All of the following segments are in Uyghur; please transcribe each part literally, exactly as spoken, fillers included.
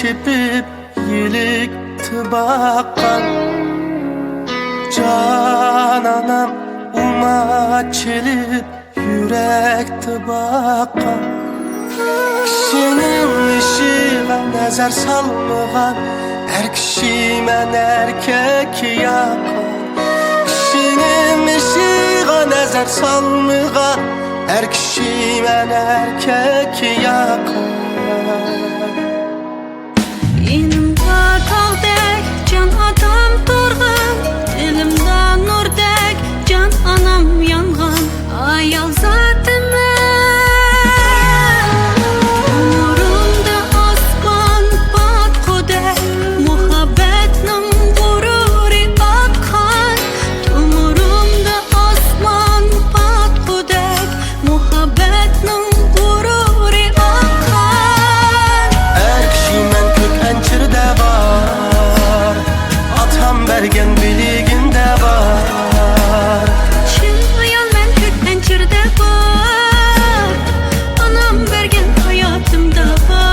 تېپىپ يىلىكتە باققان، جان ئانام ئۇماچ چېلىپ يۈرەكتە باققان. كىشىنىڭ ئىشىغا نەزەر سالمىغان، ئەر كىشى مەن ئەركەككە ياققان. كىشىنىڭ ئىشىغا نەزەر سالمىغان، ئەر كىشى مەن ئەركەككە ياققان. يېنىمدا تاغدەك جان ئاتام تۇرغان، دىلىمدا نۇردەك جان ئانام يانغان ئايال زاتىمەن. تومۇرۇمدا ئاسمان پاتقۇدەك مۇھەببەتنىڭ غۇرۇرى ئاققان، تومۇرۇمدا ئاسمان پاتقۇدەك مۇھەببەتنىڭ غۇرۇرى ئاققان. ئەر كىشى مەن كۆك ئەنچىردە بار، ئاتام بەرگەن بىلىگىندە بار. چىن ئايال مەن كۆك ئەنچىردە بار، ئانام بەرگەن ھاياتىمدا بار.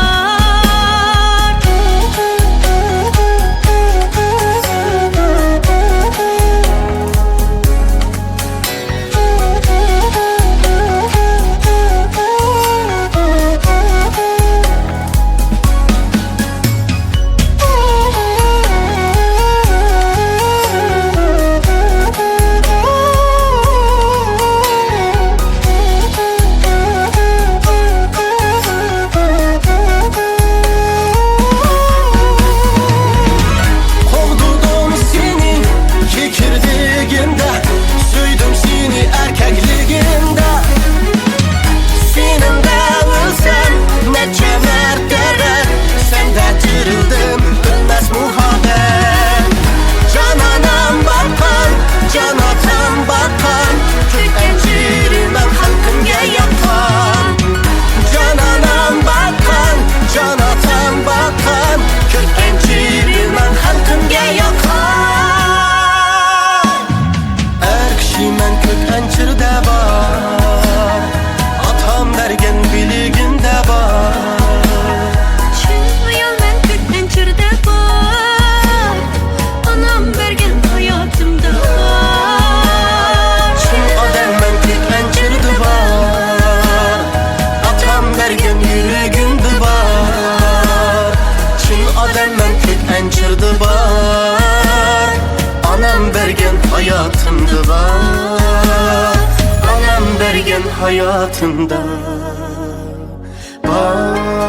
قوغدىدىم سېنى كېكىردىكىمدە، سۆيدۈم سېنى ئەركەكلىكىمدە. سېنىڭدە ئۆلسەم نەچچە مەرتەبە، سەندە تىرىلدىم ئۆلمەس مۇھەببەت. جان ئانام باققان، جان ئاتام باققان، كۆك ئەنچىرى مەن خەلقىمگە ياققان. جان ئانام باققان، جان ئاتام باققان، كۆك ئەنچىرى مەن خەلقىمگە ياققان. ئەر كىشى مەن كۆك ئەنچىردە بار، ئاتام بەرگەن بىلىگىندە بار. چىن ئايال مەن كۆك ئەنچىردە بار، ئانام بەرگەن ھاياتىمدا بار. چىن ئادەم مەن كۆك ئەنچىردە بار، ئاتام بەرگەن يۈرىكىمدە بار. چىن ئادەم مەن كۆك ئەنچىردە بار، ئانام بەرگەن ھاياتىمدا بار، ئانام بەرگەن ھاياتىمدا بار.